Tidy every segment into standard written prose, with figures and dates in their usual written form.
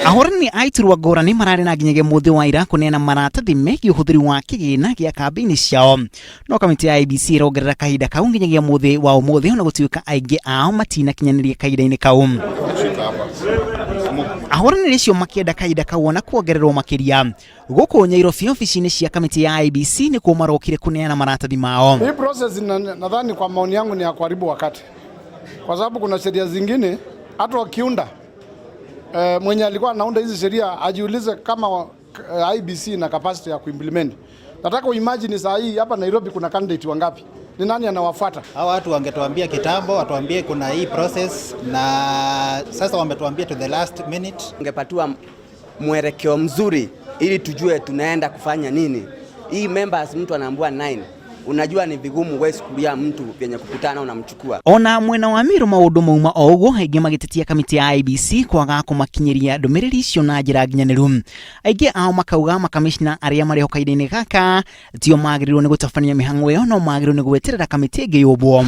Ahũrani a iturwa ngũrani mararĩ na nginyagia mũthĩ wa ira kũneana maratathi megiĩ ũhũthĩri wa kĩgĩna gĩa kambĩini ciao. No kamĩtĩ ya IEBC ĩrongerera kahinda kau nginyagia mũthĩ wa ũmũthĩ ona gũtuĩka aingĩ ao matinakinyanĩria kahinda-inĩ kau. Ahũranĩri acio makĩenda kahinda kau ona kuongererwo makĩria. Gũkũ Nyairobi obici-inĩ cia kamĩtĩ ya IEBC nĩkuo marokire kũneana maratathi mao. Hii process nadhani kwa maoni yangu ni ya kuharibu wakati, kwa sababu kuna sheria zingine hata wakiunda mwenye alikuwa anaunda hizi sheria ajiulize kama IEBC na capacity ya kuimplement. Nataka uimagine saa hii hapa Nairobi kuna candidate wangapi? Ni nani anawafuata? Hawa watu wangetuambia kitambo, watuambie kuna hii process, na sasa wametuambia to the last minute. Ungepatiwa mwelekeo mzuri ili tujue tunaenda kufanya nini. Hii members mtu anaambiwa 9. Unajua ni vigumu wewe kulia mtu vyenye kukutana unamchukua. Ona mwena wa Meru maũndũ mauma o ũguo, aingĩ magĩtetia kamĩtĩ ya IEBC kwaga kũmakinyĩria ndũmĩrĩri icio na njĩra nginyanĩru. Aingĩ ao makauga makamishna arĩa marĩ ho kahinda-inĩ gaka tio magĩrĩirwo nĩ gũtabania mĩhang'o ĩyo no magĩrĩirwo nĩ gweterera kamĩtĩ ĩngĩ yũmbwo.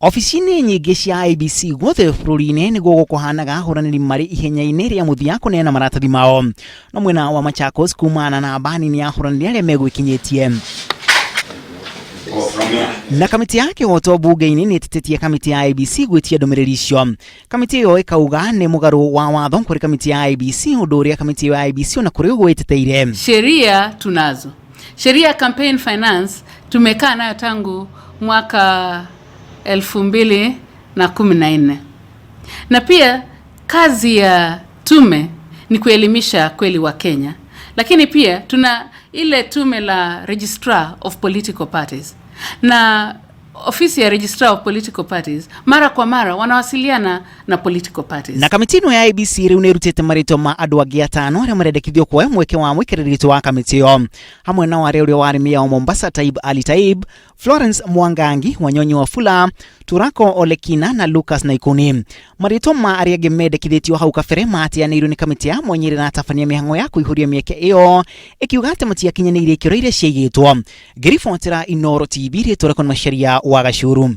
Obici-inĩ nyingĩ cia IEBC guothe bũrũri-inĩ nĩguo gũkũhanaga ahũranĩri marĩ ihenya-inĩ rĩa mũthia kũneana maratathi mao. No mwena wa Machakos kumana na namba nini ya ahũranĩri arĩa megwĩkinyĩtie. Na kamĩtĩ ya kĩhoto mbunge-inĩ nĩ ĩtetĩtie kamĩtĩ ya IEBC gwĩtia ndũmĩrĩri icio. Kamĩtĩ ĩyo ĩkauga nĩ mũgarũ wa watho kũrĩ kamĩtĩ ya IEBC, ũndũ ũrĩa kamĩtĩ ĩyo ya IEBC ona kũrĩ ũguo ĩteteire. Sheria tunazo. Sheria ya campaign finance tumekaa nayo tangu mwaka 2014. Na pia kazi ya tume ni kuelimisha kweli wa Kenya. Lakini pia tuna ile tume la Registrar of Political Parties. Na ofisi ya Registrar of Political Parties mara kwa mara wanawasiliana na political parties. Na kamĩtĩ ĩno ya IEBC rĩu nĩ ĩrutĩte marĩtwa ma andũ angĩ atano arĩa marendekithio kuoya mweke wa mũikarĩri gĩtĩ wa kamĩtĩ ĩyo, hamwe nao arĩa ũrĩa warĩ meya wa Mombasa Taib Ali Taib, Florence Mwangangi, Wanyonyi Wafula, Turako Olekina na Lucas Naikuni. Marĩtwa ma arĩa angĩ mendekithĩtio hau kabere mateanĩirio nĩ kamĩtĩ ya mwanya ĩrĩa ĩratabania mĩhang'o ya kũihũria mĩeke ĩyo, ĩkiuga atĩ matiakinyanĩirie ikĩro iria ciaigĩtwo. Ngĩribotera Inooro TV, rĩtwa rĩakwa nĩ Macharia wa Gacuru.